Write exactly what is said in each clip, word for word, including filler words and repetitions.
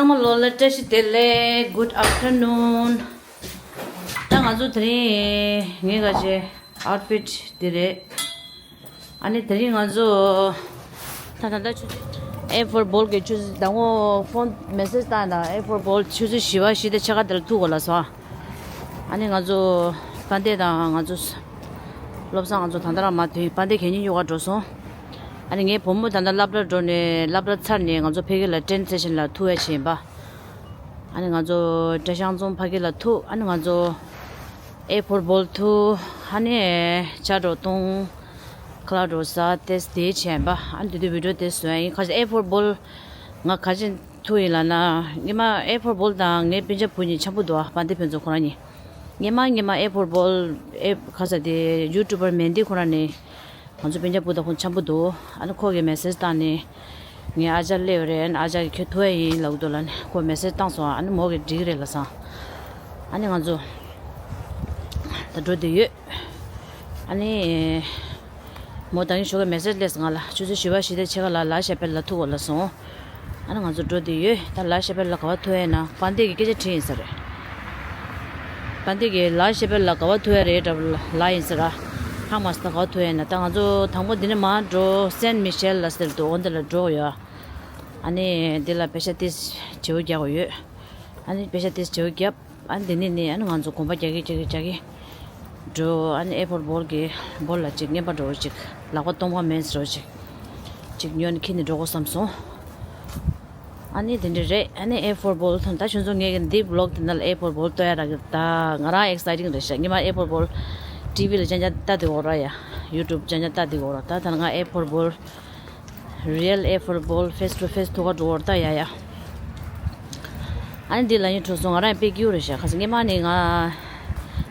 ཚང་མ་ལོ་ལ་བཀྲ་ཤིས་བདེ་ལེགས། Good afternoon། ད་ང་ཚོ་དེ་རིང་ངའི་ག་ཅེ་outfit་འདི་རེད། ཨ་ནི་དེ་རིང་ང་ཚོ་ད་ད་ད་ཆུ་ཚོད་ཨེ་ཕོར་བོལ་གྱི་ཆུ་ཚོད་ཟླ་ངོ་ཕོན་མེ་སེ་ཇི་བཏང་དང་། ཨེ་ཕོར་བོལ་ཆུ་ཚོད་བཞི་པ་བཞི་དང་ཕྱེད་ཀ་དེ་ལ་ཐུག་གོ་ལ་སོང་། ཨ་ནི་ང་ཚོ་དཔལ་ལྡན་དང་ང་ཚོ་བློ་བཟང་ང་ཚོ་ད་ལྟ་རང་མ་ཐོན། དཔལ་ལྡན་གད་སྙིགས་གཡུག་ག་འགྲོ་སོང་། ཨ་ནི་ངའི་བུ་མོ་ད་ལྟ་སློབ་གྲྭ་འགྲོ་ནས་སློབ་གྲྭ་ཚར་ནས་ང་ཚོ་ཕ་གི་ལ་ཊེན་སེ་ཤན་ལ་ཐུག་ཡ་བྱེད་ཡིན་པ། ཨ་ནི་ང་ཚོ་བཀྲ་ཤིས་རྫོང་ཕ་གི་ལ་ཐུག་ཨ་ནི་ང་ཚོ་ཨེ་ཕོར་བོལ་ཐུག་ཨ་ནི་ཇ་འདྲ་བཏུང་། ཁ་ལག་འདྲ་ཟ་ཏེ་དེ་བྱས་པ། ཨ་ནི་དེ་དུས་བི་ཌི་ཡོ་དེ་བཟོས་ཡིན། ཁ་ཅིག་ཨེ་ཕོར་བོལ་ང་ག་ཅི་ཐུག་ཡིན་ལབ་ན། སྔོན་མ་ཨེ་ཕོར་བོལ་དང་ངའི་སྤུན་ཆ་བུ་གཉིས་འཆམ་པོ་འདུག་ཨ་དཔལ་ལྡན་ཕུན་ཚོགས་ཁོ་རང་གཉིས། སྔོན་མ་སྔོན་མ་ཨེ་ཕོར་བོལ་ཨེ་ག་ས་དེ་ཡུ་ཊུབ་པར་མན་དི་ཁོ་རང་ནས། ང་ཚོ་སྤུན་ཀྱག་བུ་དང་ཁོང་འཆམ་པོ་འདུག་ཨ་ནི་ཁོ་གིས་མེ་སེ་ཇི་བཏང་ནས། ངའི་ཨ་ཅག་སླེབས་ཡོད་རེད། ཨ་ཅག་གིས་ཁྱོད་ཐུག་ཡ་ཡིན་ལབ་གི་འདུག་ལབ་ནས་ཁོ་མེ་སེ་ཇི་བཏང་སོང་། ཨ་ནི་མོ་གིས་འགྲིག་གི་རེད་ལབ་སོང་། ཨ་ནི་ང་ཚོ་ད་འགྲོ་བསྡད་ཡོད། ཨ་ནི་མོ་ད་གིན་ཞོགས་ཀས་མེ་སེ་ཇི་སླེབས་སོང་ང་ལ། ཆུ་ཚོད་བཞི་པ་བཞི་དང་ཕྱེད་ཀ་ལ་ལ་ཤ་པེལ་ལ་ཐུག་གོ་ལབ་སོང་། ཨ་ནི་ང་ཚོ་འགྲོ་བསྡད་ཡོད། ད་ལ་ཤ་པེལ་ལ་ག་པར་ཐུག་ཡ་ཡིན་ན་དཔལ་ལྡན་གྱིས་སྐད་ཆ་དྲིས་ཡིན་ས་རེད། དཔལ་ལྡན་གྱིས་ལ་ཤ་པེལ་ལ་ག་པར་ཐུག་ཡ་རེད་འདྲ་པོ་ལབ་ཡིན་ས་ར། ཧ་མ་སི་ད་ག་པར་ཐུག་ཡ་ཡིན་ན། ད་ང་ཚོ་དང་པོ་འདི་ནས་མར་འགྲོ། སེན་མི་ཤེལ་ལ་ཟེར་འདུག་འོ་འདི་ལ་འགྲོ་ཡོད། ཨ་ནི་འདི་ལ་པེ་ཤ་ཏིས་བརྗེ་པོ་རྒྱག་དགོས་ཡོད། ཨ་ནི་པེ་ཤ་ཏིས་བརྗེ་པོ་བརྒྱབ། ཨ་ནི་འདི་ནས་ནི་ཨ་ནི་ང་ཚོ་གོམ་པ་རྒྱག་གི་རྒྱག་གི་རྒྱག་གི་འགྲོ། ཨ་ནི་ཨེ་ཕོར་བོལ་གྱི་བོལ་ལ་ཅིག་རྔན་པ་འདྲ་བོ་ཅིག་ལག་པ་སྟོང་པ་མེད་འདྲ་བོ་ཅིག་ཅིག་ཉོས་ནས་ཁྱེར་ནས་འགྲོ་དགོས་བསམ་སོང་། ཨ་ནི་དེ་འདྲ་རེད། ཨ་ནི་ཨེ་ཕོར་བོལ་ཐོན། ད་ཁྱོད་ཚོ་ངའི་གི་འདི་བི་ལོག་དེ་ནང་ལ་ཨེ་ཕོར་བོལ་ལྟོས་ཡ་རག་གི། ད་ང་རང་ཨེག་སའི་ཊིང་རེད་ཤག་སྔོན་མ་ཨེ་ཕོར་བོལ་ཊི་ཝི་ལ་རྐྱང་རྐྱང་ལྟ་དེ་འོ་ར་ཡ། ཡུ་ཊུབ་རྐྱང་རྐྱང་ལྟ་དེ་འོ་ར། ད་ད་ང་ཨེ་ཕོར་བོལ་རི་ཡལ་ཨེ་ཕོར་བོལ་ཕེས་ཊུ་ཕེས་ཐུག་ག་འགྲོ་འོ་ར་ད་ཡ་ཡ། ཨ་ནི་འདི་ལ་ཡིན་འགྲོ་སོང་། ང་རང་ཡང་དཔེ་སྐྱིད་པོ་རེད་ཤག་ཁ་སང་སྔོན་མ་ནས་ང་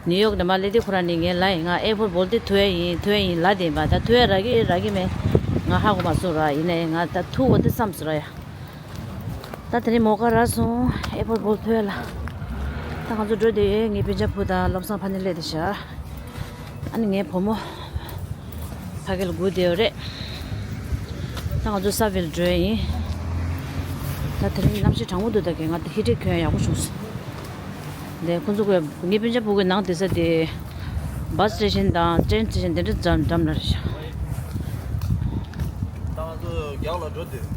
ནིའུ་ཡོག་ནས་མར་སླེབས་དུས་ཁོ་རང་ནས་ངའི་ལ་ཡིན། ང་ཨེ་ཕོར་བོལ་དེ་ཐུག་ཡ་ཡིན་ཐུག་ཡ་ཡིན་ལབ་བསྡད་ཡིན་པ། ད་ཐུག་ཡ་རག་གི་རག་གི་མེད། ང་ཧ་གོ་མ་སོང་ར། ཡིན་ནའི་ང་ད་ཐུག་འོ་དེ་བསམ་སོང་ར་ཡ། ད་དེ་རིང་མོ་ཀ་རག་སོང་། ཨེ་ཕོར་བོལ་ཐུག་ཡ་ལ། ད་ང་ཚོ་འགྲོ་བསྡད་ཡོད། ངའི་སྤུན་ཀྱག་བུ་དང་བློ་བཟང་ཕ་ནི་སླེབས་བསྡད་ཤག་ཨ་ནི་ངའི་བུ་མོ་ཕ་གི་ལ་སྒུག་བསྡད་ཡོད་རེད། ད་ང་ཚོ་ས་ཝེ་ལ་འགྲོ་ཡ་ཡིན། ད་དེ་རིང་གནམ་གཤིས་གྲང་མོ་འདུག་ད་གིན་ང་དེ་ཧི་ཊར་གྱོན་ཡག་པོ་བྱུང་སོང་། དེ་ཁོང་ཚོ་གི་ངའི་སྤུན་ཀྱག་བུ་གི་ནང་སྡོད་ས་དེ་བྷ་སི་སི་ཊེ་ཤན་དང་ཊེན་སི་ཊེ་ཤན་དེ་འདྲ་འགྲམ་འགྲམ་ལ་རེད་ཤག་ད་ང་ཚོ་རྒྱག་ལ་འགྲོ་དུས།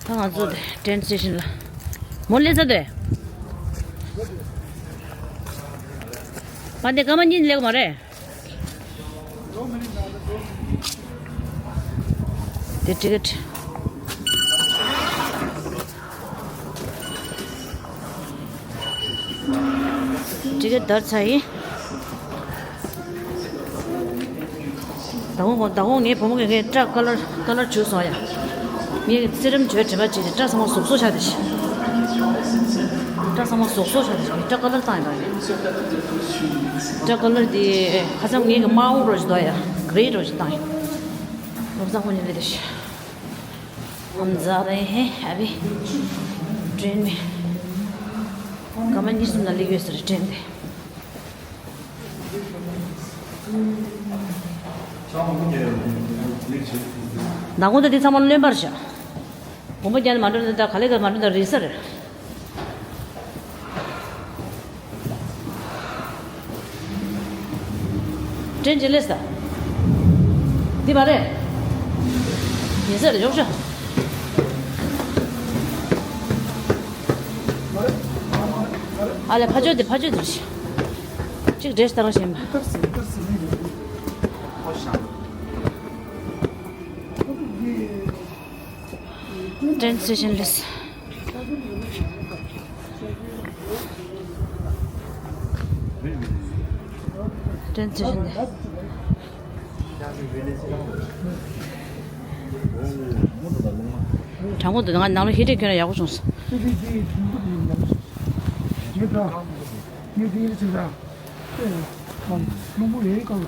ད་ང་ཚོ་དེ་ཊེན་སི་ཊེ་ཤན་ལ། མོ་སླེབས་ཚར་དུས། པ་དེ་སྐར་མ་གཉིས་སླེབས་ཀྱི་མ་རེད། དེ་ཊི་ཀེ་ཊི། ཊི་ཀེ་ཊི་བརྡར་ཚར་ཡིན། ད་འོང་ད་འོང་ངའི་བུ་མོ་གིས་ངའི་སྐྲ་ཀ་ལར་ཀ་ལར་བྱུག་སོང་ཡ། ངའི་སི་རམ་བྱོས་དྲན་པ་བྱས་ཏེ་སྐྲ་ཚང་མ་ཟུག་གཟུག་ཆགས་ཏེ་ཤི། སྐྲ་ཚང་མ་ཟུག་གཟུག་ཆགས་ཏེ་ཤི། སྐྲ་ཀ་ལར་བཏང་ཡིན་པ་རེད། སྐྲ་ཀ་ལར་དེ་ཁ་སང་ངའི་གི་དམར་པོ་རོ་ཞིག་འདུག་ཡ། གྷེ་རེ་རོ་ཞིག་བཏང་ཡིན། བློ་བཟང་ཁོ་གཉིས་སླེབས་ཏེ་ཤི། ཨམ་ཛ་རེ་ཧེ་ཨ་བི། ཊེན་མེ། སྐར་མ་གཉིས་གསུམ་ནང་སླེབས་ཡོད་ས་རེད་ཊེན་དེ། མདང་དགོང་ད་འདི་ཚང་མ་རློན་པར་བཞག་བུམ་པ་རྒྱག་ནས་མ་འགྲོ་ན་ད་ག་ལེ་ག་མ་འགྲོ་ན་རིལ་ས་རེད། ཊེན་ཇི་ལེས་ད། འདི་མ་རེད། ཡིན་ས་རེད་ཡོག་ཤ། ཨ་ལེ་ཕ་ཆོས་དེ་ཕ་ཆོས་དེ་རེད། གཅིག་འདྲེས་ལྟ་རང་བཞིན་པ། ཊེན་སི་ཊེ་ཤན་ལེས། ཊེན་སི་ཊེ་ཤན་ལེས། དྲང་པོ་འདུག་ང་ནང་ལ་ཧི་ཊར་གྱོན་ན་ཡག་པོ་བྱུང་སོང་། ངས་དེ་ངས་དེ་ཡིན་ཟེར་ད། ཨེ། རླུང་བུ་ཡོད་གང་།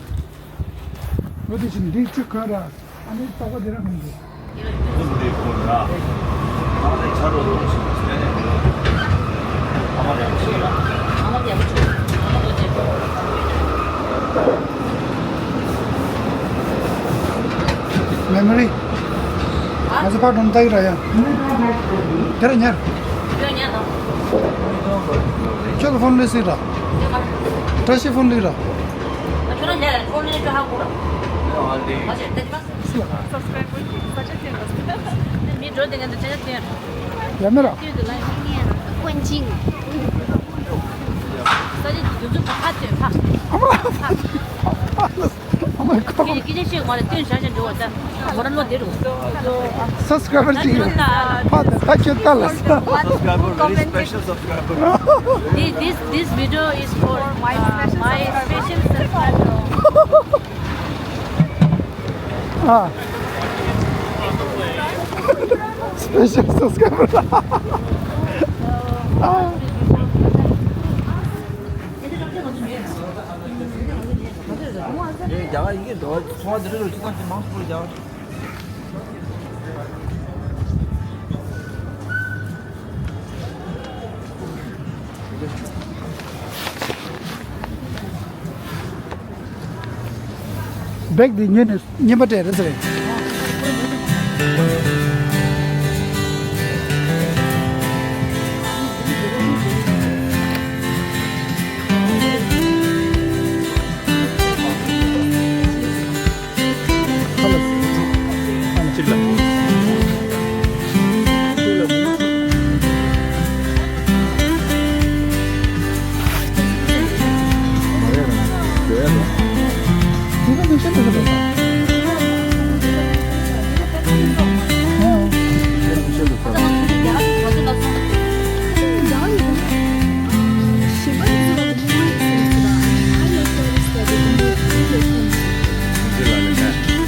འོ་དེ་བཞིན་འདི་ཅིག་ག་ར། ཨ་ནི་རྟག་པ་དེ་ར་མི་འདུག་འདི་ཁོ་ར། ཨ་ནི་ཆ་རོགས་གཏོང་ཞིག་ཟེར་ནས། ཨ་མ་རེད་ཞིག་ལ། ཨ་མ་རེད་ཞིག་ལ། ཨ་མ་རེད་ཞིག་ལ། མེ་མོ་རི། ང་ཚོ་ཕར་འགྲོ་ན་ལྟ་གི་ར་ཡ། དེ་ར་ཉར། ཁྱོད་ལ་ཕོན་ལས་སྲིད་ར། བཀྲ་ཤིས་ཕོན་ལས་ར། ཡ་མེ་ར། ཨ་མ། ཨ་མ། ཁ་ཁོ། སྐད་ཆ་བཤད་དགོས་རེད། སྟོན་བྱ་བྱ་འགྲོ་བ་ད། མོ་ར་ལོ་དེ་རུ། སབ་སི་ཀ་རའི་བར་ཅིག་ཡོད། ཕ་ད་ད་ཁྱོད་ལྟ་ལ། Subscriber, very special subscriber. This, this, this video is for, uh, my special subscriber. ཨ། སི་པེ་ཤལ་སབ་སི་ཀ་རའི་བར། ཨ། ཡ་ཡ་ཡ། བེག་འདི་ཉོས་ནས་རྔན་པ་སྤྲད་རེད་ཟེར།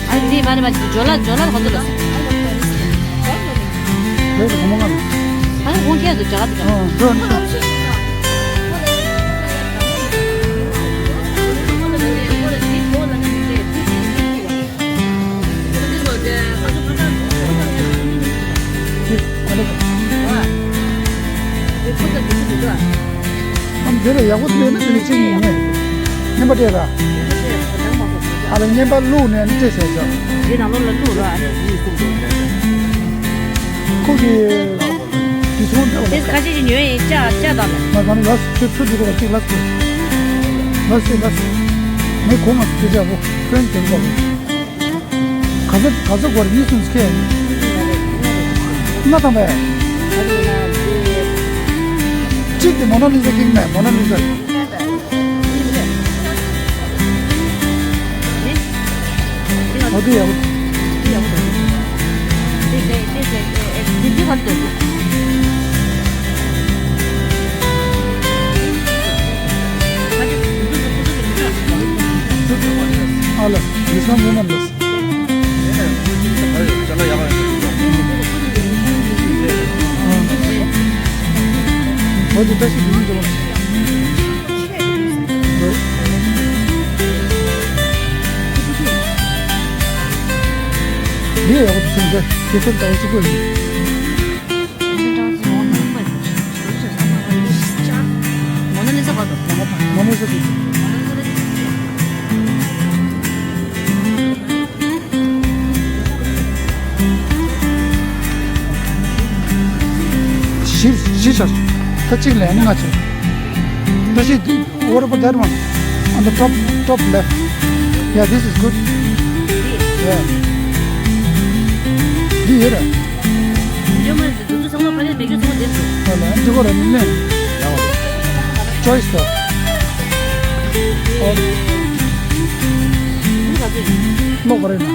ཨ་འདི་མ་རེད་མ། ཇོ་ལ་ཇོ་ལ་གོ་ཚོད་ལ། ཨ་ཁོང་ཁྱེད་ཚོ་ཇ་ག་དུ་ཇ། ཨ་འདི་ལ་ཡག་པོ་ཡོད་ན་དེ་ནི་གཅིག་ཡིན་ངེས། རྔན་པ་སྤྲད་ར། ཨ་ལ་རྔན་པ་བླུགས་ནས་ནི་སྤྲད་བྱས་ཆོག་འདི་ནང་ལོགས་ལ་བླུགས་ར། ཁོ་གི་དེ་ཚོ་འདྲ་བ། དེ་ཁ་ཤས་ཤིག་ཉོས་ཡིན་ལྕགས་ལྕགས་དང་། ང་ཚང་ལ་ཚུར་ཚུར་འགྲོ་རོགས་གཅིག་ལ་ཚུར། ལ་སེ་ལ་སེ། ངས་གོང་མ་ཚོ་དེ་འདྲ་བོ་ཕྲན་དེ་འདྲ་བོ། ག་ཚོད་ག་ཚོད་དགོས་རེད། གཉིས་གསུམ་ཁེ། ལྔ་དང་པས། གཅིག་དེ་མོ་ན་ལི་ཟ་ཀིང་མེ་མོ་ན་ལི་ཟ། འོ་དེ་ཡག་པོ། ཨ་ལ། ཡིག་ཚང་མི་མང་འདུག་འོ་དེ་བཀྲ་ཤིས་བདེ་ལེགས་འདུག་འདི་ཡག་པོ་འདུག་སེམས་ཅན་དེ་ཚོ་ལྟ་བ་གཅིག་པོ་ཡིན། བཞི་བཞི་ཆགས། ད་གཅིག་ལས་ནི་ལྔ་ཆགས། བཀྲ་ཤིས། What about that one? On the top, top left. Yeah, this is good. Yeah. འདི་ཡོད་རེད། འདི་ཚོ་ཚང་མ་ཕ་གིར་མེད་རྒྱུ་ཚང་མ་འདིར་འདུག་ཨ་ལ་འདི་ཁོ་ར་ནི་ནས། Choice དང་། ཨོ། འདི་ག་ཚོད་ཡིན། ལོག་པ་རེད་ན།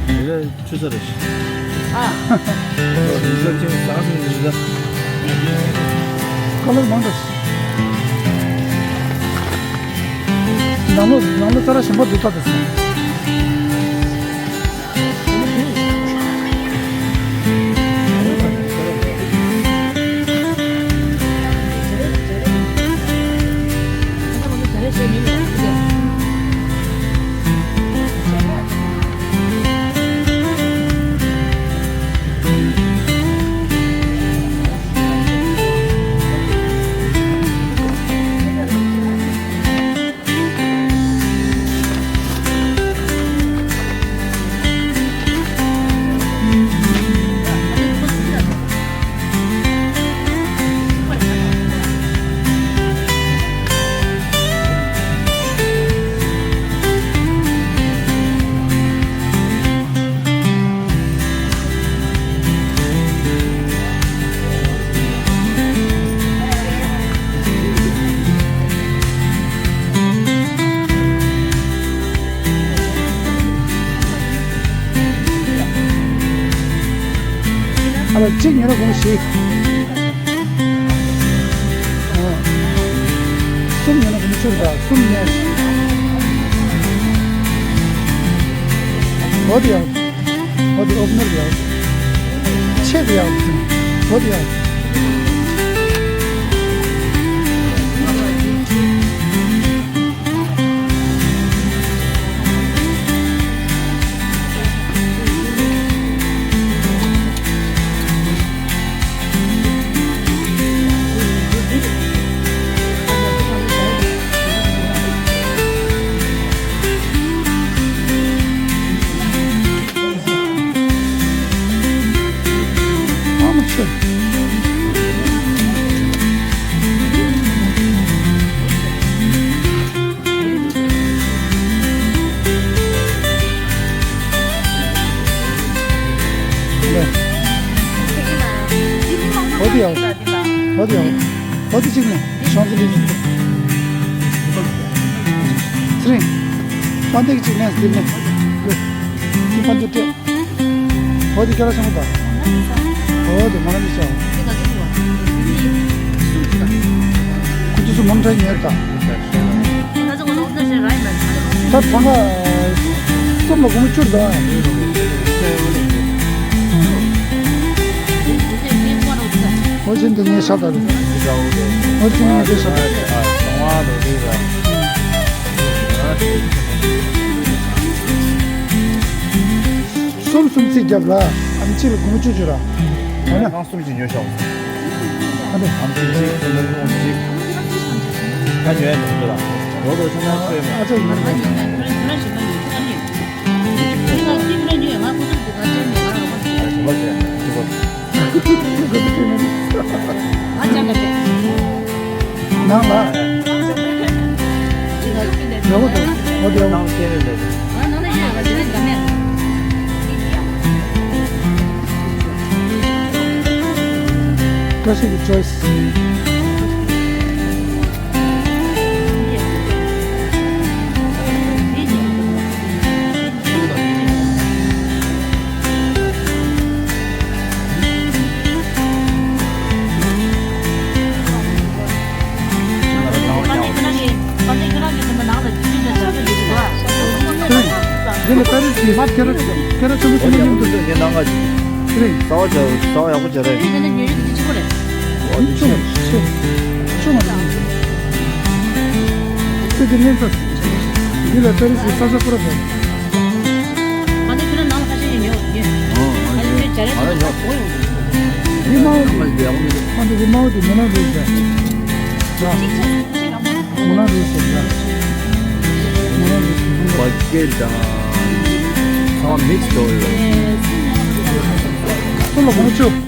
འདི་ལ་ཆུ་ཚ་རེད། ཨ། འདི་ཚོ་ཅིག་ཟ་ཟིན་འདི་ཚོ། ཁ་ལག་མང་དྲགས། ནང་ལོགས་ནང་ལོགས་ཙ་ར་ཞིམ་པོ་འདུག་ད་དེ་སོང་། ཨ་ལ་གཅིག་ཉོས་ན་སྒོར་མོ་བཞི། ཨ། གསུམ་ཉོས་ན་སྒོར་མོ་བཅུ་རེད་ད། གསུམ་ཉོས། འོ་དེ་ཡག་འོ་དེ་ཨོབ་ནར་ཡག་ཆེད་དུ་ཡག་འོ་དེ་ཡག་འོ་དེ་ཡང་། འོ་དེ་ཡང་། འོ་དེ་གཅིག་ནས་ཤོང་ཚུལ་ལས་ཚུལ། ཚེ་རིང་། པ་འདེགས་གཅིག་ནས་འདིར་ནས། འདི་པ་འདེགས་སྤྲད། འོ་དེ་སྐད་ལ་ཆེན་པོ་དང་། འོ་དེ་མ་ལ་མི་ཤ། ཁོ་ཚོ་སུ་མང་དྲགས་ཉེར་དང་། ད་གྲངས་ཀ་གསུམ་ལ་སྒོར་མོ་བཅུ་རེད་དང་། འོ་ཅན་དེ་ངས་ཤ་དང་། འོ་ཅན་ངས་དེ་ཤ་དང་། གསུམ་གསུམ་རྩིས་རྒྱབ་ལ། ཨམ་གཅིག་ལ་སྒོར་མོ་བཅུ་བཅུ་ར། ཨ་ནི། རྐང་གསུམ་གཅིག་ཉོས་ཤོག་ཨ་ནི། ཨམ་གཅིག་གཅིག་ཨམ་གཅིག་ཁ་ཉོས་ཡ་མི་འདུག་ལ། ལོ་ལོ་ཆུང་ཆུང་ཚོས་མ། ཨ་ཅག་ཡིན་ན། ནང་ལ། ཡག་པོ་འདུག་འོ་དེ་ཡག་པོ། བཀྲ་ཤིས་ཀྱི་choice། འདི་ལ་པེ་རི་སི་གི་སྐད་ར་སྐད་ར་ཆེན་པོ་ཆེན་པོ་མཉམ་དུ་འདུག་ངས་གནང་ག་ཅིག་རེད། ཟ་བ་བྱ། ཟ་བ་ཡག་པོ་བྱ་རེད། ཨ་ནི་ཆུང་ཆུང་ཆུང་མ་རེད། ཁྱོད་ཀྱི་ལྷན་ཚོགས། འདི་ལ་པེ་རི་སི་ས་ཆ་སྐོར་ར་བྱ། ང་ཚོ་ཁྱོད་རང་ནང་ལ་ཁ་ཤས་ཤིག་ཉོ་ཉོ། ཨ་ནི་ཁྱོད་བྱ་རེད་ང་ལ་ཉོ། འདི་མའོ་འདི། ཨ་ནི་འདི་མའོ་འདི་མོ་ན་རུ་བྱ། ཡ། མོ་ན་རུ་བྱ་ཡ། མོ་ན་རུ་བྱ། བ་སྐད་དང་། ཚང་མ་མིག་སི་འགྲོ་ཡོད། སུ་ལ་མ་བཅུ།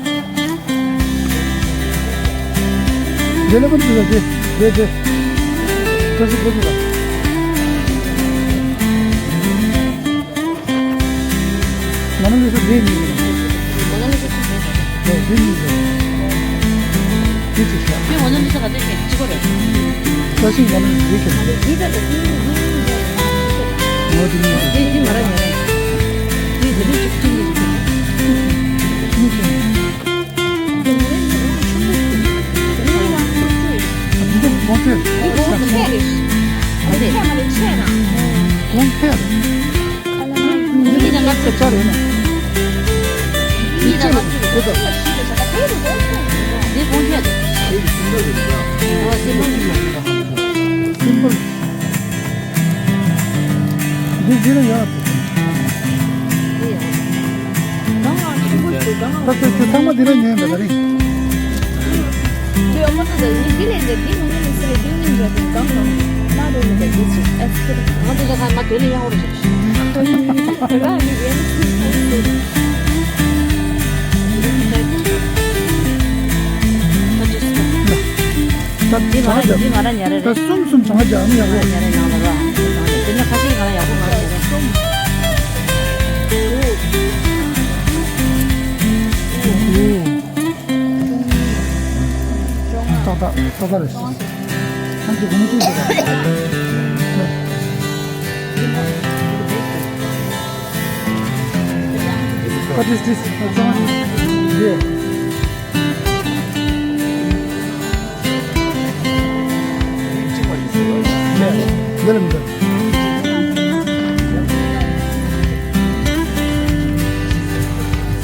དེ་ལས་པ་འདི་ལ་དེ་དེ་དེ། བཀྲ་ཤིས་བཀྲ་ཤིས་ལ། མོ་ན་ལི་ས་དེ་གཉིས་ཡིན། མོ་ན་ལི་ས་དེ་གཉིས་ཡིན། དེ་གཉིས་ཡིན། དེ་གཅིག་ཤ། དེ་མོ་ན་ལི་ས་ག་ཚོད་ཤེས་གཅིག་པ་རེད། བཀྲ་ཤིས་མོ་ན་ལི་ས་དེ་གཅིག་རེད། འོ་དེ་གཉིས་ཡིན། དེ་དེ་མ་ར་ཉེ་རེད། དེ་དེ་དེ་གཅིག་གཅིག་ཡིན། གཉིས་ཡིན། འདི་འདི་ལ་ཡོད། ད་ཚོད་ཚོད་ཚང་མ་འདི་ལ་ཉན་པ་ད་རིང་། ད་འདི་ང་ར་འདི་ང་ར་ཉ་རེ་རེད། ད་གསུམ་གསུམ་བྱང་རྒྱག་ནི་ཡག་པོ། ང་ར་ཉ་རེ་ནང་ལ་ར། དེ་ནས་ཁ་ཤས་ང་ར་ཡག་པོ་ང་ར་ཉ་རེ། ཏག་ཏག་ཏག་ཏག་རེད། ཁྱེད་ཀྱིས་སྒོར་མོ་བཅུ་ཞིག་དང་། What is this? Yeah. དེ་ལ་མི་འདུག་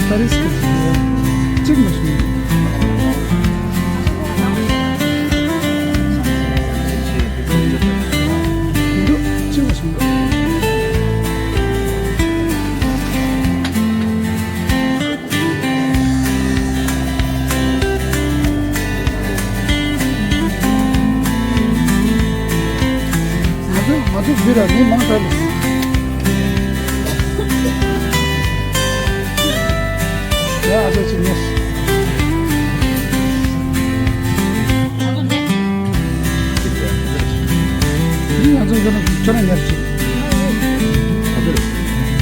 ད་རེས་ཀྱི་གཅིག་མ་བྱུང་། འདུག་གཅིག་མ་བྱུང་། ང་ཚོ་ང་ཚོ་འདི་ལ་མི་མང་དྲགས་རེད། ཡ་ཨ་ཅག་ཅིག་ཉོས། འདི་ང་ཚོ་ཁྱོད་རང་ཁྱོད་རང་ཉར་ཅིག་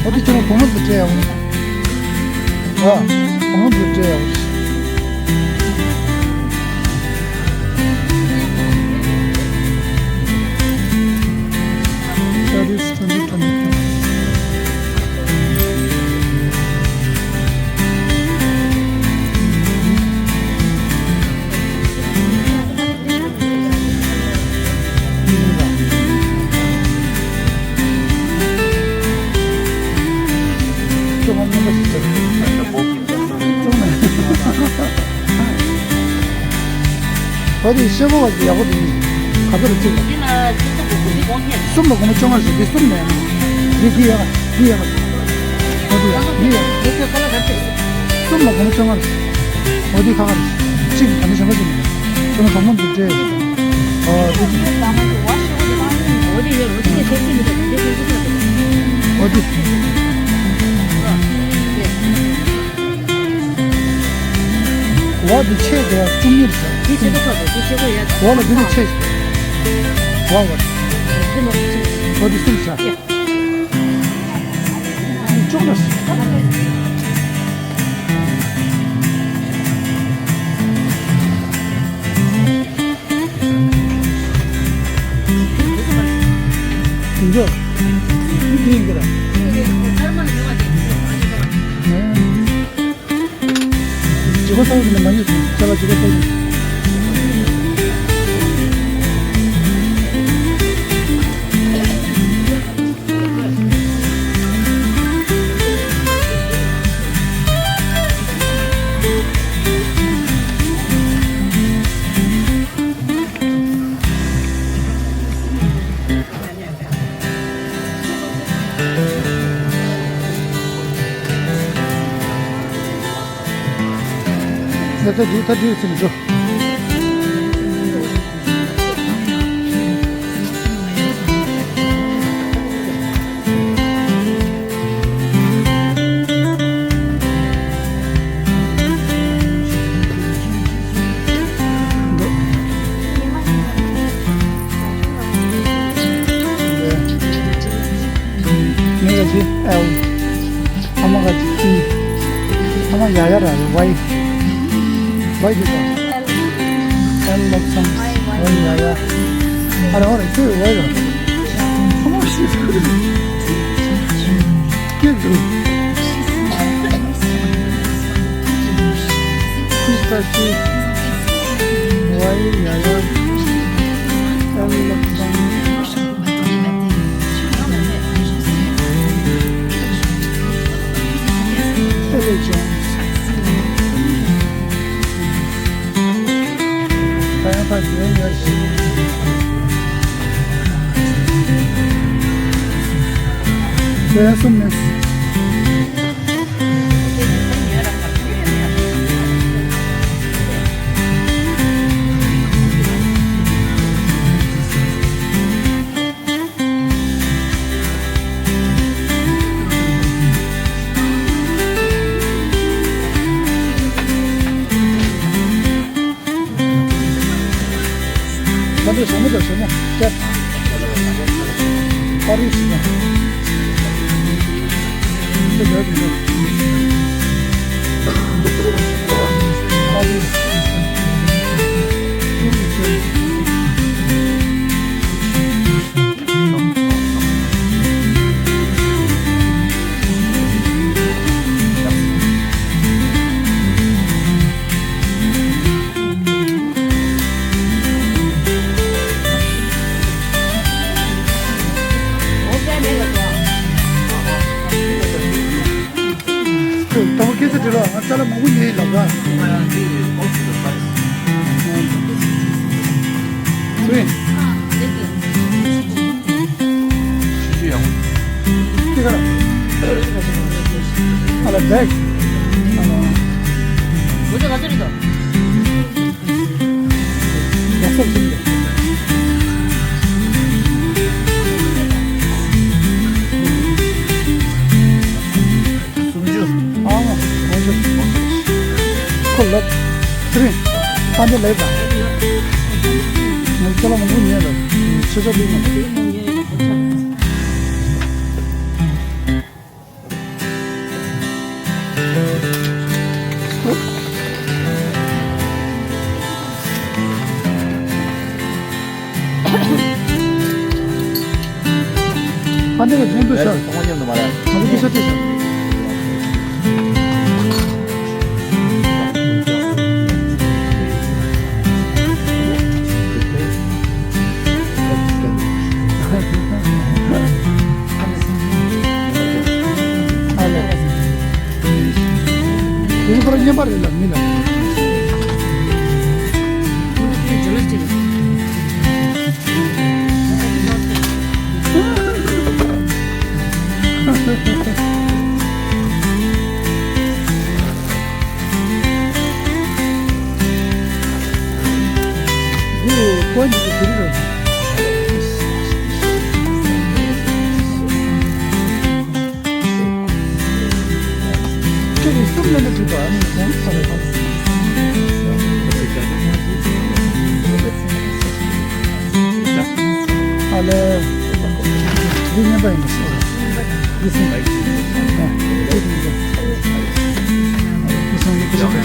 ཨོ་དེ་ཁྱོད་རང་བུ་མོ་དེ་སྤྲད་ཡོང་། ཨ། བུ་མོ་དེ་སྤྲད་ཡོང་། That is twenty twenty-four. ཨོ་དེ་ཤེལ་སྒོ་བ་ཞིག་ཡག་པོ་འདུག་ག་ཚོད་རེད་གཅིག་ལ། འདི་ལ་ཆུ་ཚོད་དགུ་དགུ་གོང་ཁེ། གསུམ་ལ་སྒོར་མོ་བཅོ་ལྔ་རེད། འདི་གསུམ་མེད་ན། འདི་འདི་ཡག་འདི་ཡག་ཨོ་དེ་ཡག་འདི་ཡག་འདི་ཁྱོད་ཁ་ལག་ག་ཚོད། གསུམ་ལ་སྒོར་མོ་བཅོ་ལྔ་རེད། ཨོ་དེ་ཁ་ཁ་རེད། གཅིག་ད་ནི་གཞན་པ་གཅིག་མེད། ཁྱོད་ནི་གྲོགས་མོ་འདི་སྤྲད། ཨོ་དེ་གཅིག་ཨོ་དེ། འོ་འདི་ཆེ་དེ་བཅུ་གཉིས་རེད་ཟེར། འདི་ཆེ་པོ་ཚོ་དེ་འདི་ཆེ་པོ་ཡ། འོ་ལ་འདི་ནི་ཆེ། འོ་འོ། འདི་མོ་ཆེ། འོ་འདི་གསུམ་ཟེར། ཅོག་ལ་ཟེར། འདི་འདི་ཡིན་གི་ར། ཇི་གོ་ཏོག་ནི་མ་ཉོས་སོང་། ཅ་ལག་ཇི་གོ་ཏོག་ནི། ད་ལྟ་འདི་ད་འདི་ཟིན་འགྲོ། ངའི་ག་ཅི་ཨེལ། ཨ་མ་ག་ཅི་ཨི། ཨ་མ་ཡ་ཡ་ར་རེད། ཝའི། ཝའི་དེ་ག་ཨེལ་ལབ་སོང་། ཝའི་ཡ་ཡ། ཨ་ར་ཨ་ར་ཁྱོད་ཝའི་ར། ཨ་མ་ཤི་སྐད་འདུག་ཁུ་ཏ་ཅི། ཝའི་ཡ་ཡ། ཨེལ་ལབ་སོང་། ཨེ་ལེ་ཇོན། ད་ཡང་ད་ཇོན་ཡ་ཤི། ད་ཡང་གསུམ་མེད། ད་འདི་ཞྭ་མོ་དང་ཞྭ་མོ་སྐྱབས། ཨ་རི་ཞིག་དང་། འདི་འདྲ་འདི་འདྲ། ཨ་རི། ང་ཅ་ལག་མང་པོ་ཉོས་ཡིན་ལབ་ར། ཚེ་རིང་། ཅི་ག་ཨ་ལ་བེག་ཨ་ལ། སུམ་ཅུ། ཨང་། ཁོ་ལབ། ཚེ་རིང་། ཨ་འདི་ལས་དང་། ངས་ཁྱེད་ལ་མང་པོ་ཉོས་ལ། ཆེ་ས་ལུས་མ། ཨ་འདི་ལ་ཉན་འདུག་ཤག་ཚང་མ་མཉམ་དུ་མ་རེད། ང་ཚོ་སྐད་ཆ་དྲིས་ཤག་ཨ་ལས། དེ་ནི་ཁོ་རང་བརྙན་པར་རེད་ལ་མིན་ལ། འདི་ཀོན་གྱི་དེ་རེད། ཁྱེད་ཀྱིས་གསུམ་ལེན་ན་འགྲིག་པ་ཨ་ནི་གོང་ས་ལ་དང་། ཨ་ལས། འདི་ངན་པ་ཡིན་ན་ཤོར། འདི་སེམས་པ་ཡིན། ཨ། ཁྱེད་ཀྱིས་འདི། འདི་སེམས་པ་ཡིན།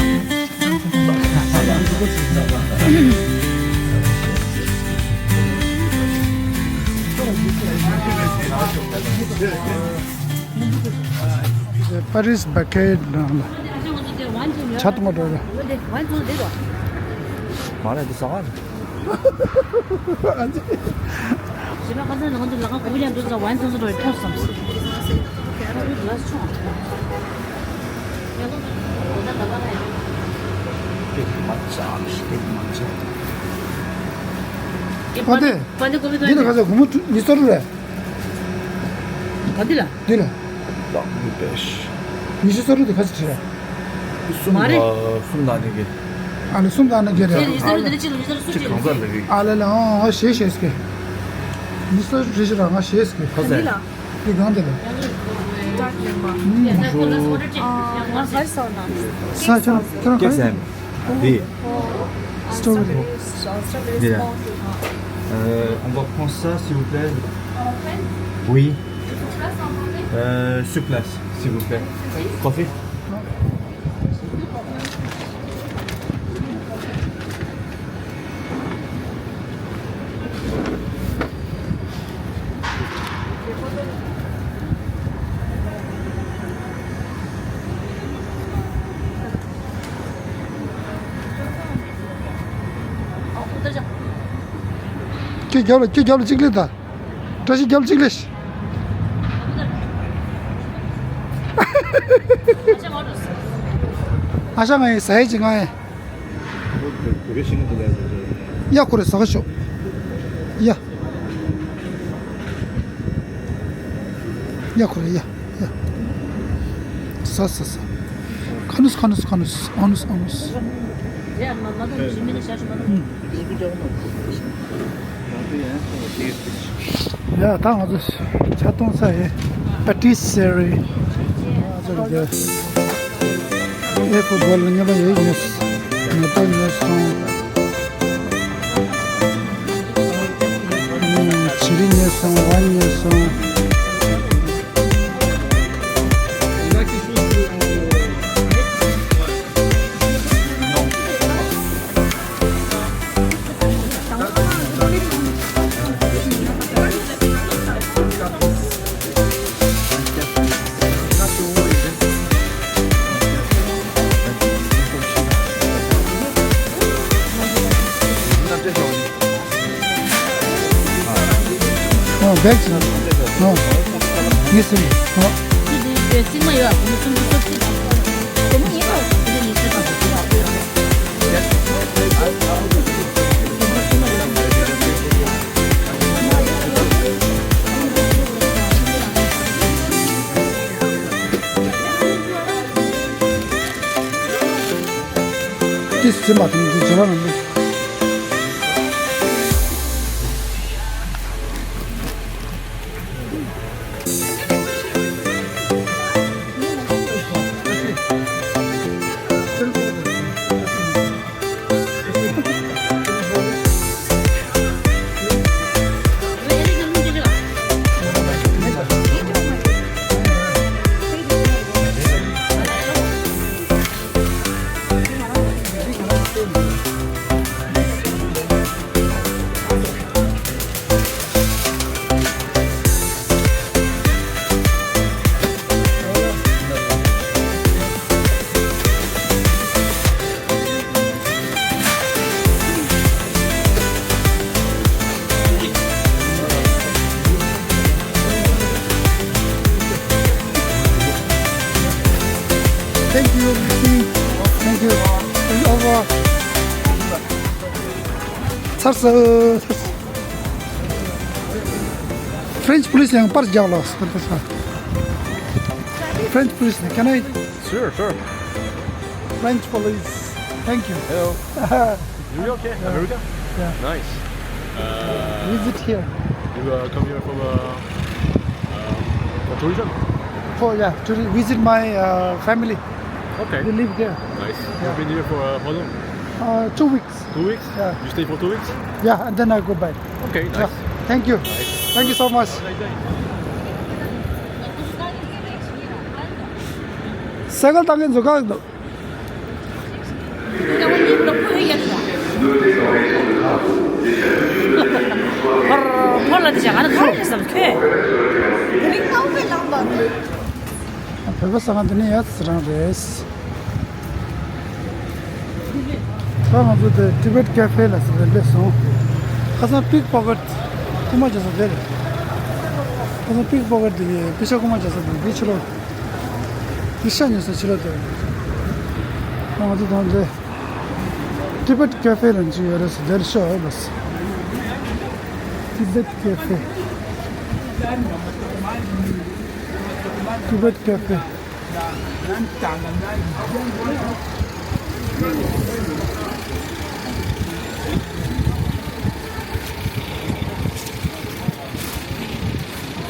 Paris baguette ནང་ལ་ཇ་འཐུང་བ་འགྲོ་རེད། མ་རེད་འདི་ཟ་ག་རེད། ཨ་ཙི། ཨ་ཏེ། འདི་ལ་ག་ཚོད་སྒོར་མོ་ཉི་ཤུ་རྩ་དྲུག་རེད། ག་འདི་ལ། འདི་ལ། ལག་ལུས་པས། ཉི་ཤུ་རྩ་དྲུག་དེ་ག་ཚོད་བྲིས་རེད། གསུམ། མ་རེད། གསུམ་དང་ཨ་ནི་བརྒྱད། ཨ་ལས་གསུམ་དང་ཨ་ནི་བརྒྱད་རེད། ཉི་ཤུ་རྩ་དྲུག་དེ་ནི་གཅིག་ལ་ཉི་ཤུ་རྩ་དྲུག་གཅིག་གང་ཟག་ལ་རིགས། ཨ་ལས་ལས་ཨང་ཨང་ཞེས་ཞེས་ཀྱི། ཉི་ཤུ་རྩ་དྲུག་བྲིས་ཤག་ར་ང་ཞེས་ཀྱི། ཁ་ཟས། འདི་ལ། འདི་གང་དེ་ལ། Dark lemon. ཨ་ང་ཧར་སོ་ན། ས་ཁྱོད་ཁྱོད་རང་ག་རེ། འདི། Strawberry. Strawberry. Yeah. Euh, on va prendre ça, s'il vous plaît. Oui. Euh, sur place, s'il vous plaît. Coffee. ཁྱེད་རྒྱབ་ལ་ཁྱེད་རྒྱབ་ལ་གཅིག་ལས་ད། བཀྲ་ཤིས་རྒྱབ་ལ་གཅིག་ལས། ཨ་ཤ་ང་ཡི་ཟ་ཡི་ཅི་ང་ཡི། ཡ་ཁོ་རེ་ཟ་ག་ཤོག་ཡ། ཡ་ཁོ་རེ་ཡ་ཡ། ཟ་ཟ་ཟ། ཁ་ནུས་ཁ་ནུས་ཁ་ནུས་ཨ་ནུས་ཨ་ནུས། ཡ་ད་ང་ཚོ་ཇ་འཐུང་ས་ཡིན། པ་ཏི་སེ་རི། ཨེ་ཕོ་སྒོར་ལ་ཉོ་བ་ཡོད་ཉོས། ནས་ཏོ་ཉོས་སོང་། ཆི་རི་ཉོས་སོང་། ཝ་ཉོས་སོང་། ཨོ་བེག་ཨོ་ཡེ་སི་ཨོ། ཏིས་ཟིན་པ་དང་འདི་ཇོ་ར་ནང་འདུག Thank you. Thank you. It's over. ཚར་སོང་། ཚར་སོང་། French police ཡང་པར་རྒྱག་ལ། French police, can I? Sure, sure. French police. Thank you. Hello. You okay? America? Yeah. Nice. Uh, Visit here. You uh, come here for uh, uh, for tourism? For, yeah, to visit my uh, family. Okay. They live there. Nice. Yeah. You've been here for uh, how long? Uh, two weeks. Two weeks? Yeah. You stay for two weeks? Yeah, and then I go back. Okay, nice. Yeah. Thank you. Nice. Thank you so much. Have a nice day. སེ་གལ་བཏང་གིན་འཛུགས་ག་འདུག་ཕོར་ལ་དེ་བྱ་ག་ན་ག་རེ་བསམ་ཁྱོད། དེ་རིང་རྣམ་པའི་ལངས་པ། བོད་པ་ཟ་ཁང་དེ་ནི་ཡ་ཙི་རང་རེད། ད་ང་ཚོ་དེ་Tibet Cafe ལ་ཟེར་བའི་སླེབས་སོང་། ཁ་སང་པིག་པོ་ཀེཊ་རྐུ་མ་བྱས་ས་དེ་རེད། ཁ་སང་པིག་པོ་ཀེཊ་དེ་གིས་པེ་ཤ་རྐུ་མ་བྱས་ས་དེ་འདི་ཕྱི་ལོགས། འདི་ཤ་ཉོ་ས་ཕྱི་ལོགས་དེ་རེད། ད་ང་ཚོ་དང་དེ། Tibet Cafe ལ་འཇུག་ཡོད་རེད་ཟེར་དེར་ཤོག་ཨེ་ལོས། Tibet Cafe. Tibet Cafe.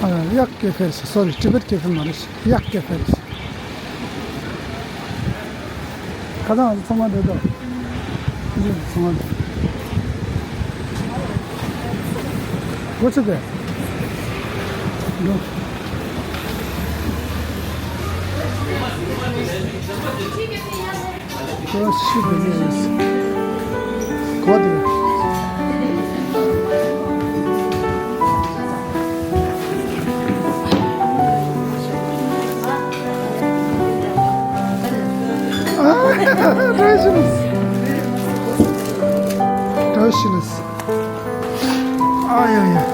ཨ། Yak Cafe རེད། Sorry, Tibet Cafe མ་རེད། Yak Cafe རེད། ཁ་སང་ཚང་མ་འདི་དང་། འདི་ཚང་མ་འདི། What's it there? No. Oh, shit, it is. What? Ah, traditionals. Traditionals. Ah, yeah, yeah.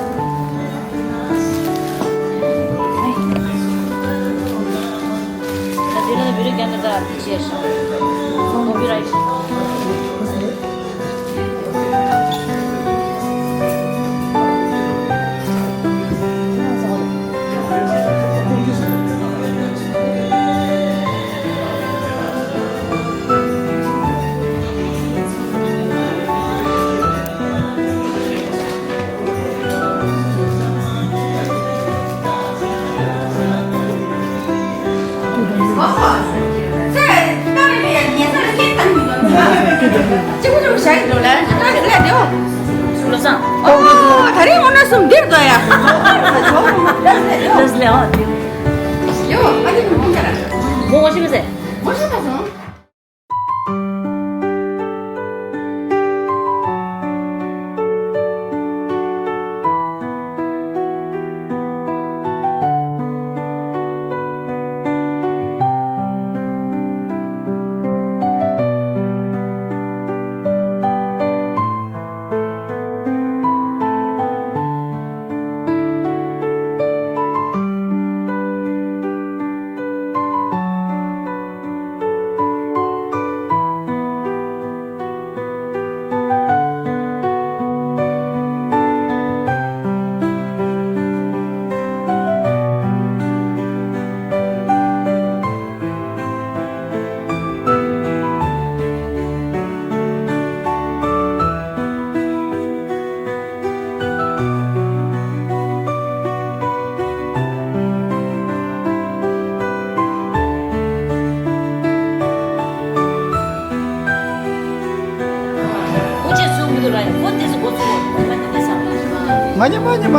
ཨ་ཉི་མ་ཉི་མ་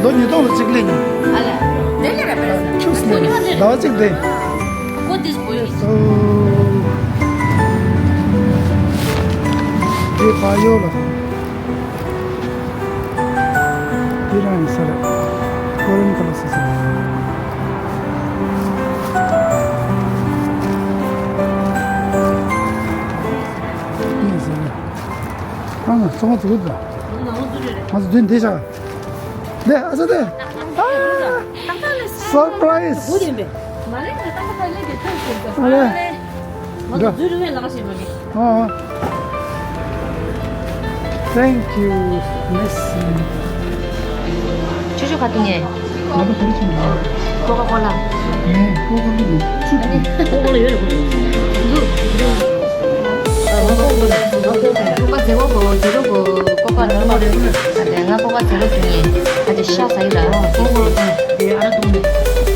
ལོ་ཉིས་སྟོང་ལ་གཅིག་ལེན། ཨ་ལ། དེ་ལས་ར་པེ་ར་ས། ཁྱུགས་ནས་ཟླ་བ་གཅིག་དེ། What is going on? དེ་བ་ཡོ་ལ། དེ་རང་ཡིན་ས་རེད། ཀོ་རིན་ཁ་ལ་སི་སི། ཡིན་ས་རེད། ཨ་མ་ཚང་མ་ཚུགས་ད། ང་ཚོ་མདུན་དེ་བཞག་ལེ་ཨ་ས་དེ། ཨ། སར་པ་རའི་ཛི། ཨ་ལེ། ང་ཚོ་འཛུལ་རུང་ལག་ཤེས་མ་གི། ཨ། Thank you, Miss. ཆུ་ཆུ་ག་འཐུང་ངས། ང་ཚོ་ག་རེ་བྱུང་ཡོད། ཀོ་ཀ་ཀོ་ལ། ངས་ཀོ་ཀ་ཀོ་ལ་ཆུ་འཐུང་། ཀོ་ཀ་ལ་ཡོད་རེད། ཀོ་ཀ་ཟེར་བ་གོ་ཟེར་རོ་གོ་ཀོ་ཀ་ནོར་མ་རེད། ང་ཀོ་ཀ་ཟེར་རོ་འཐུང་ངས། ཨ་ཅེ་ཤ་ཟ་ཡི་ར། ཀོ་ཀ་ལ་ཡོད་རེད། ཨ་ར་འཐུང་ངས།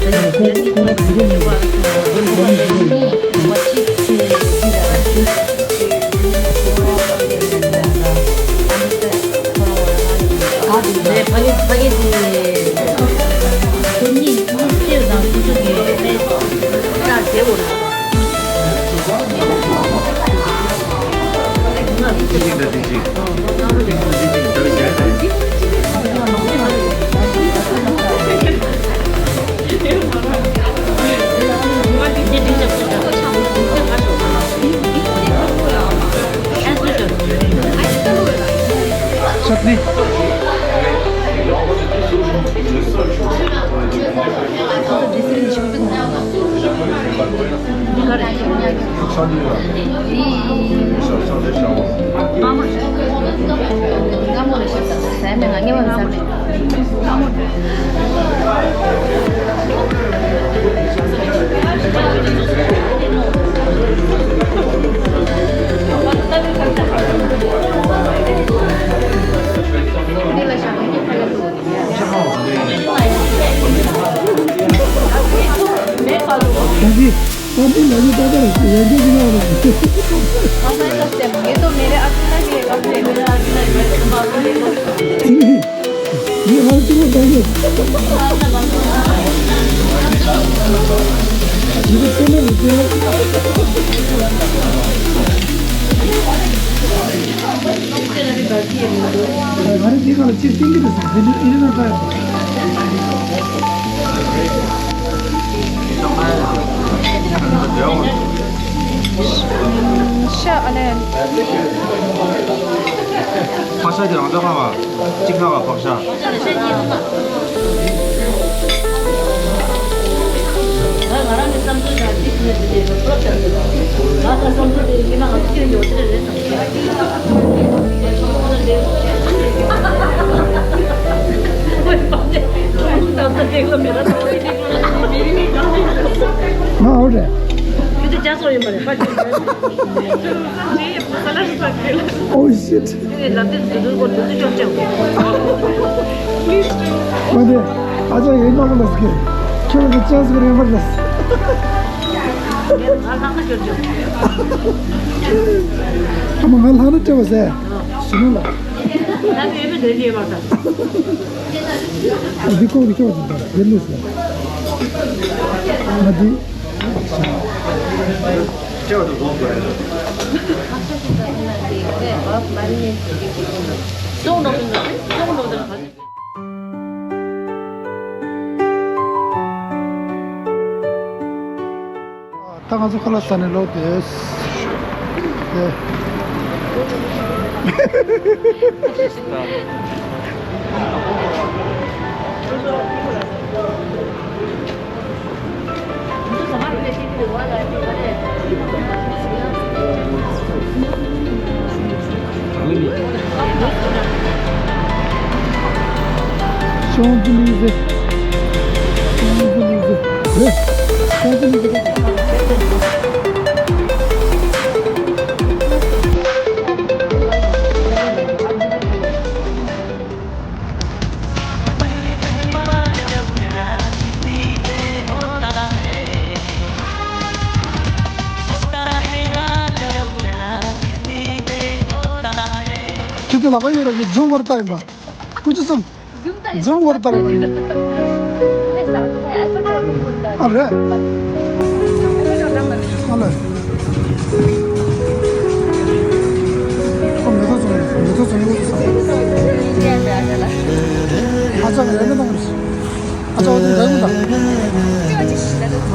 ཨ་ཅེ་ཤ་ཟ་ཡི་ར། ये तो मेरे अकेला ही है। ये हर चीज में चाहिए। ये तो चलो, ये तो हर चीज का चीज टिंग के दे सकते हैं, इन्हें ना ट्राई। ཤ་ཨ་ལེ། ཕག་ཤ་དེ་རང་འཇགས་ལ་བ། གཅིག་ལ་བ་ཕག་ཤ། ང་རང་གི་བསམ་ཚུལ་དང་གཅིག་ནས་དེ་ལ་ཕུ་ལབ་བྱ་ཟེར། ང་ད་བསམ་ཚུལ་དེ་ཡིན་ན་ང་ཚོ་སྐྱིད་ཡོད་ཚད་རེད་བསམ་གྱི། ང་འོ་རེད། ཁྱོད་ཚོ་ཅག་སོང་ཡིན་པ་རེད། Oh shit. Please do. ཨ་ཅག་ཡིན་ནོ་ལ་སྐད། ཁྱོད་ཀྱི་ཅག་སོང་རེད་མ་ལ། ཨ་མ་ང་ལྷག་ན་སྤྲད་པ་ཟེར། ཞུ་ནོ་ལ། འདི་ཀོ་འདི་ཀོ་འདི་ལུས་ཟེར། ང་འདི། ད་ང་ཚོ་ཁ་ལག་ཟ་ནས་ལོག་དེས། Champs-Élysées. Champs-Élysées. ལེ། Champs-Élysées. ཁྱེད་ཚོ་ལག་པ་ཡོད་ར་ཡོད་རྫོང་བར་ལྟ་ཡིན་པ། ཀུ་ཅི་སོང་། འཛོམས་བར་ལྟར། ཨ་རེད། ཨ་ལེ། ཁོ་མེ་ཏོག་བཙོང་མེ་ཏོག་བཙོང་ཡོད་ས། ཨ་ཅག་ཡར་མེ་བཏང་རེད། ཨ་ཅག་འོ་དེ་རང་ད། ཨ།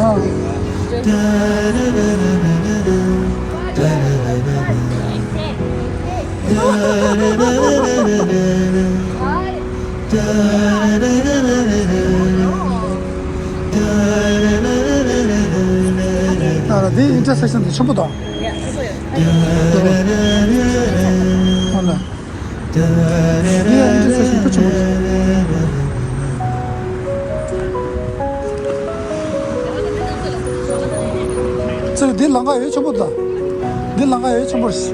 ད་ར་དེ་ཨིན་ཊར་སེག་ཤན་དེ་ཆེན་པོ་དང་། ཨོ་ལ། དེ་ཨིན་ཊར་སེག་ཤན་དཔེ་ཆེན་པོ་རེད། ཚེ་རིང་འདི་ལམ་ཁ་ཡོད་ཆེན་པོ་དང་། འདི་ལམ་ཁ་ཡོད་ཆེན་པོ་རེད།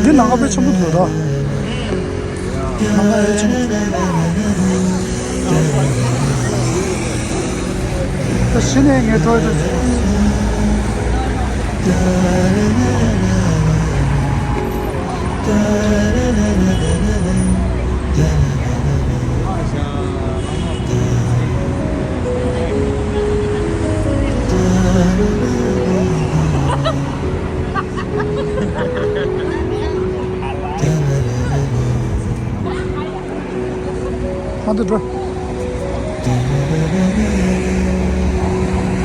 འདི་ནང་ཁ་དཔེ་ཆེན་པོ་འདུག་ད། ནང་ཁ་དཔེ་ཆེན་པོ་འདུག་ད་གཞི་ནས་ངས་འགྲོ་ཡི་འདུག་ང་ཚོ་འགྲོ།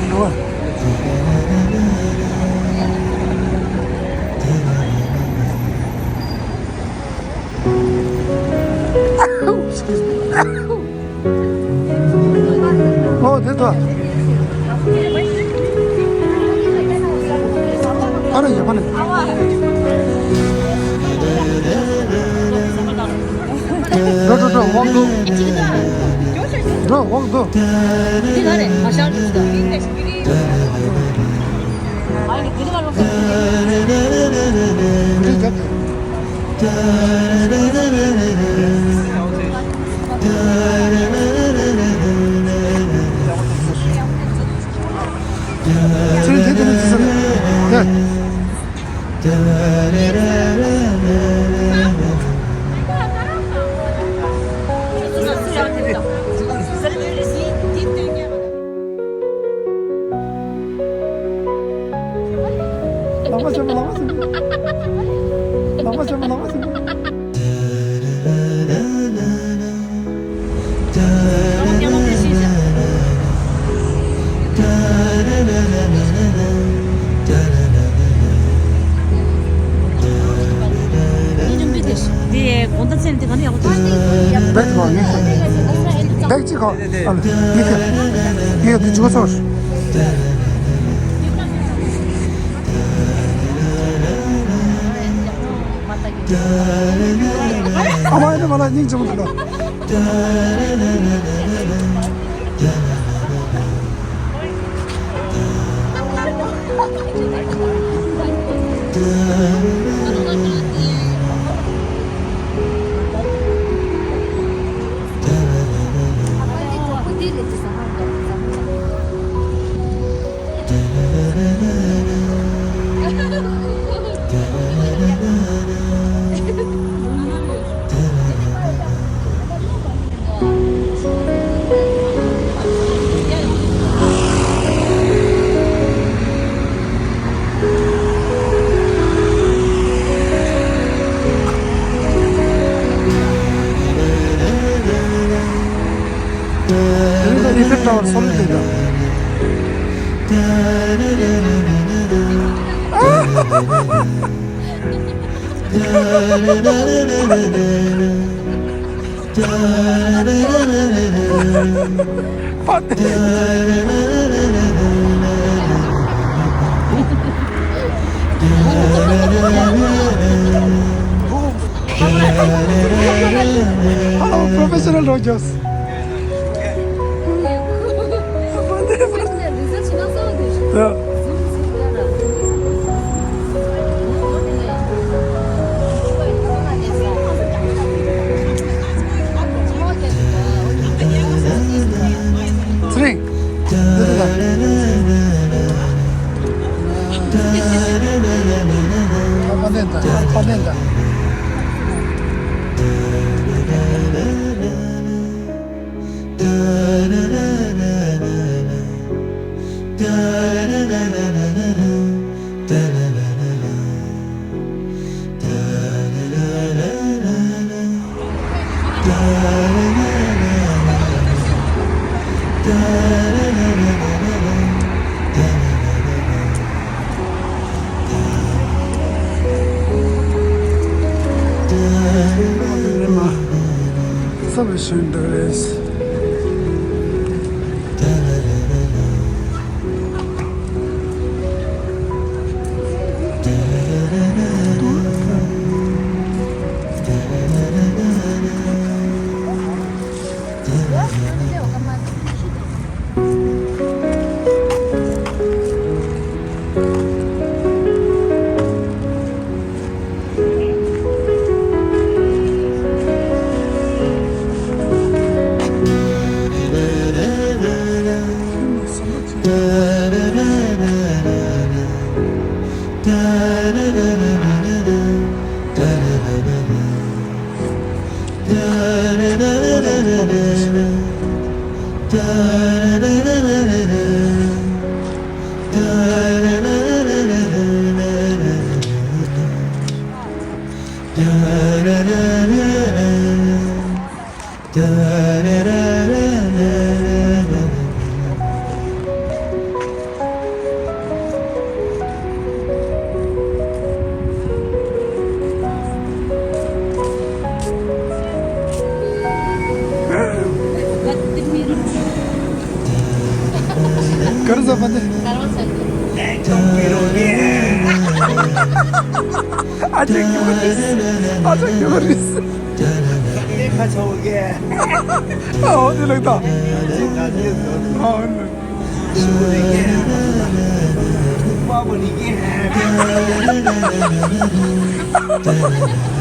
འགྲོ་བ། Excuse me. ཨོ་དེ་ལྟ། ཨ་རེ་ཡ་ཕ་ནི། འགྲོ་འགྲོ་འགྲོ་ཝོག་འགྲོ། འགྲོ་ཝོག་འགྲོ། འདི་ག་རེད་ང་ཤར་འགྲོ་ཆུ་ད། འདི་རྒྱབ། ཚུར་དེ་དེ་ནས་ཚུར་དེ། ལག་པ་ཆེན་པོ་ལག་པ་ཆེན་པོ། ལག་པ་ཆེན་པོ་ལག་པ་ཆེན་པོ། འདི་དགོང་དག་ཚེ་འདི་ག་ནས་ཡག་པོ་འདུག་བེག་གོ་ནི་བེག་གཅིག་གོ་ཨ་ལ་ཡི་གེ་ཡི་གེ་འདི་ཇུ་སོར། ཨ་མ་ཡིན་ན་མ་ལ་སྙིང་རྗེ་མོ་འདུག་ལ། དེ་རིང་ད་ཨི་ཕེལ་ཊ་ཝར་སོ་ལོ་དེ་འདྲ། Hello, professional Rogers. Yeah. ཨ་ཕ་ནས་ད། ཨ་ཕ་ནས་ད། ག་རེ་ཟ་པ་དེ། ཨ་ཅག་ཡོད་རེད། ཨ་ཅག་ཡོད་རེད། ཨ་འོ་དེ་ལགས་ད། ཨ་འོ་ལགས།